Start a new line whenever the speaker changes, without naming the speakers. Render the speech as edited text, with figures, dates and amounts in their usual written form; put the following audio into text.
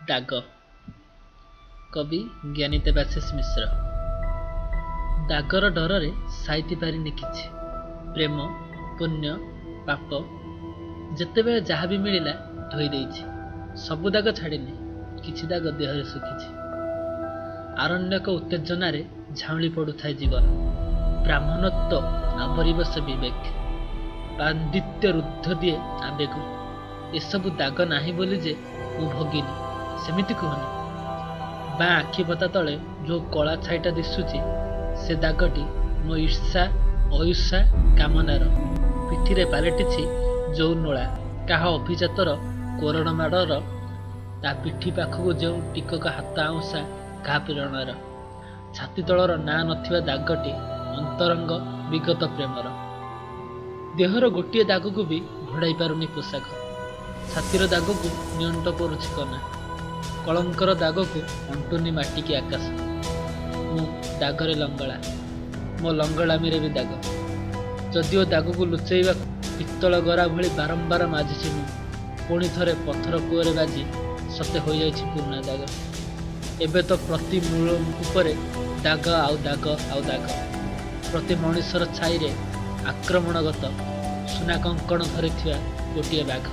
ଦାଗ। କବି ଜ୍ଞାନୀ ଦେବାଶିଷ ମିଶ୍ର। ଦାଗର ଡରରେ ସାଇତି ପାରିନି କିଛି। ପ୍ରେମ, ପୁଣ୍ୟ, ପାପ ଯେତେବେଳେ ଯାହା ବି ମିଳିଲା ଧୋଇ ଦେଇଛି। ସବୁ ଦାଗ ଛାଡ଼ିନି, କିଛି ଦାଗ ଦେହରେ ଶୁଖିଛି। ଆରଣ୍ୟକ ଉତ୍ତେଜନାରେ ଝାଉଁଳି ପଡ଼ୁଥାଏ ଜୀବନ। ବ୍ରାହ୍ମଣତ୍ୱ ଆବରିବ ସେ ବିବେକ, ପାଣ୍ଡିତ୍ୟ ରୁଦ୍ଧ ଦିଏ ଆବେଗ। ଏସବୁ ଦାଗ ନାହିଁ ବୋଲି ଯେ ମୁଁ ଭୋଗିନି, ସେମିତି କୁହନି। ବାଁ ଆଖିପତା ତଳେ ଯୋଉ କଳା ଛାଇଟା ଦିଶୁଛି, ସେ ଦାଗଟି ମୋ ଈର୍ଷା ଅୟୂଷା କାମନାର। ପିଠିରେ ପାଲଟିଛି ଯୋଉ ନୋଳା, କାହା ଅଭିଜାତର କୋରଡ଼ ମାଡ଼ର, ତା ପିଠି ପାଖକୁ ଯେଉଁ ଟିକକ ହାତ ଆଉଁସା କାହା ପ୍ରେରଣାର, ଛାତି ତଳର ନାଁ ନଥିବା ଦାଗଟି ଅନ୍ତରଙ୍ଗ ବିଗତ ପ୍ରେମର। ଦେହର ଗୋଟିଏ ଦାଗକୁ ବି ଘୋଡ଼ାଇ ପାରୁନି ପୋଷାକ। ଛାତିର ଦାଗକୁ ନିଅଣ୍ଟ କରୁଛି କନା। କଳଙ୍କର ଦାଗକୁ ଅଣ୍ଟୁନି ମାଟିକି ଆକାଶ। ମୁଁ ଦାଗରେ ଲଙ୍ଗଳା, ମୋ ଲଙ୍ଗଳାମିରେ ବି ଦାଗ। ଯଦିଓ ଦାଗକୁ ଲୁଚେଇବାକୁ ପିତ୍ତଳ ଗରା ଭଳି ବାରମ୍ବାର ମାଜିଛି ମୁଁ, ପୁଣି ଥରେ ପଥର କୂଅରେ ବାଜି ସତେ ହୋଇଯାଇଛି ପୁରୁଣା ଦାଗ। ଏବେ ତ ପ୍ରତି ମୂଳ ଉପରେ ଦାଗ, ଆଉ ଦାଗ, ଆଉ ଦାଗ। ପ୍ରତି ମଣିଷର ଛାଇରେ ଆକ୍ରମଣଗତ ସୁନା କଙ୍କଣ ଧରିଥିବା ଗୋଟିଏ ବାଘ।